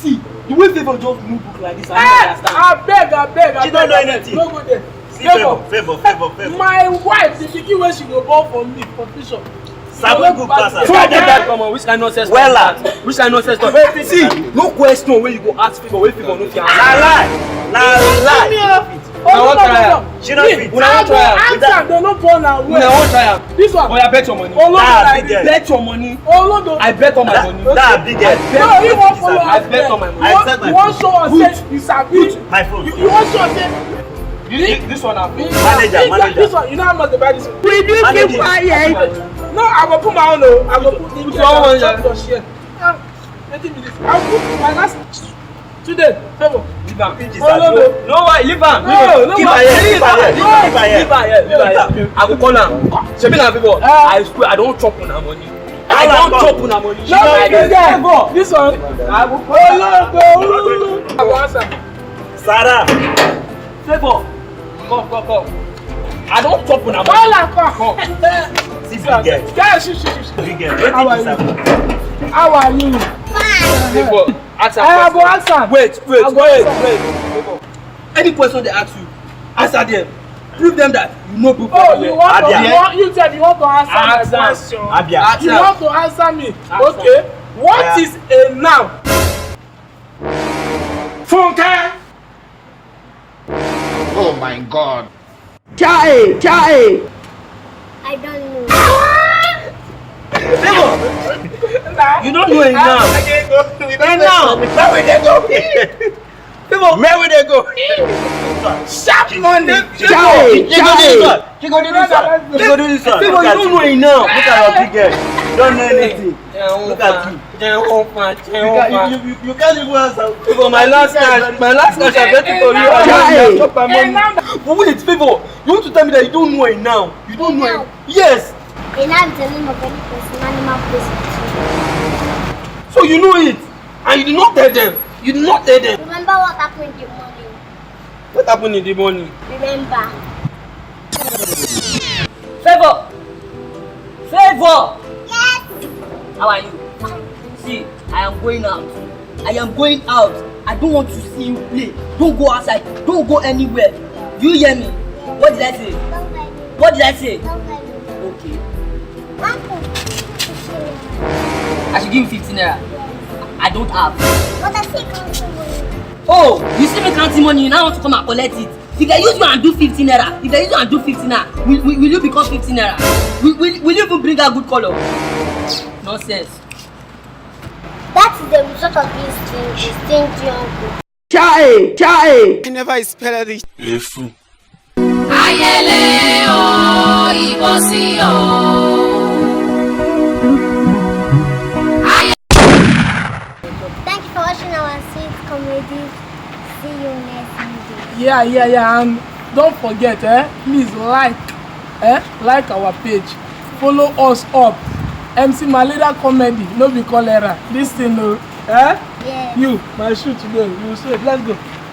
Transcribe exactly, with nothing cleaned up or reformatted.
See, the way Favour just move book like this, I don't understand. Abeg, abeg, abeg. She don't know anything. No go there. See, Favour, Favour, Favour, Favour. My wife, the pikin wey she go born for me for future. Sabi good pass am. Forget that, come on. Which kind nonsense talk be that? Which kind nonsense talk? See, no question wey you go ask Favour wey Favour no fit answer. Na lie. Na lie. Una wan try am? She no fit. Una wan try am? Answer, dem no born am well. Una wan try am? This one. Oya, bet your money. Olodo like this. Bet your money. Olodo. I bet all my money. That big head. No, he wan follow us. I bet all my money. I bet my money. You wan show us say you sabi. My phone. You wan show us say this one na fake. Manager, manager. This one, you know how much they buy this one? Will you keep quiet? No, I go put my own o. I go put your own. Chop your share. Ah, wetin be this? I go put my last. Today, Favour. Leave am. No, no, no. No, why? Leave am. No, no, leave am. Leave am. Leave am. Leave am. I go call am. Shebi na Favour. I swear, I don chop una money. I don chop una money. No, no, no. This one. I go call am. I go answer. Sarah. Favour. Come, come, come. I don chop una money. Call am, come. Come. See big girl. Guy, she, she, she, she. Big girl. How are you? How are you? Favour. Ask am. I go ask am. Wait, wait, wait, wait. Favour. Any question they ask you, answer them. Prove them that you know book. Oh, you want to, you want, you tell, you want to answer my question. Abia. You want to answer me? Okay. What is a noun? Funke. Oh my God. Chai, chai. I don't know. Favour. You don't know a noun. A noun. Where we dey go? Favour. Where we dey go? Sharp money. Chai, chai. She go do this one. She go do this one. Favour, you don't know a noun. Look at your big head. You don't know anything. Look at you. You can't, you, you, you can't even answer. Favour, my last cash, my last cash, I bet it on you. I chop my money. But wait, Favour, you want to tell me that you don't know a noun? You don't know it? Yes. A noun is the name of any person, animal, place, or thing. So you know it, and you did not tell them. You did not tell them. Remember what happened in the morning. What happened in the morning? Remember. Favour! Favour! Yes! How are you? Fine. See, I am going out. I am going out. I don't want to see you play. Don't go outside. Don't go anywhere. Do you hear me? What did I say? Don't call me. What did I say? Don't call me. Okay. Uncle, I should give you fifteen naira. Yes. I don't have. But I still count some money. Oh, you see me counting money, you now want to come and collect it. If I use you and do fifteen naira, if I use you and do fifteen naira, will, will, will you become fifteen naira? Will, will, will you even bring out good color? Nonsense. That is the result of being stingy, stingy uncle. Chai, chai. I never expected it. Ayele o, ibosi o. Thank you for watching our sweet comedy. See you next Sunday. Yeah, yeah, yeah, and don't forget, eh, please like, eh, like our page. Follow us up. M C Maleda Comedy, no be cholera. This thing, no, eh? Yes. You, my shoe today, you sweat. Let's go.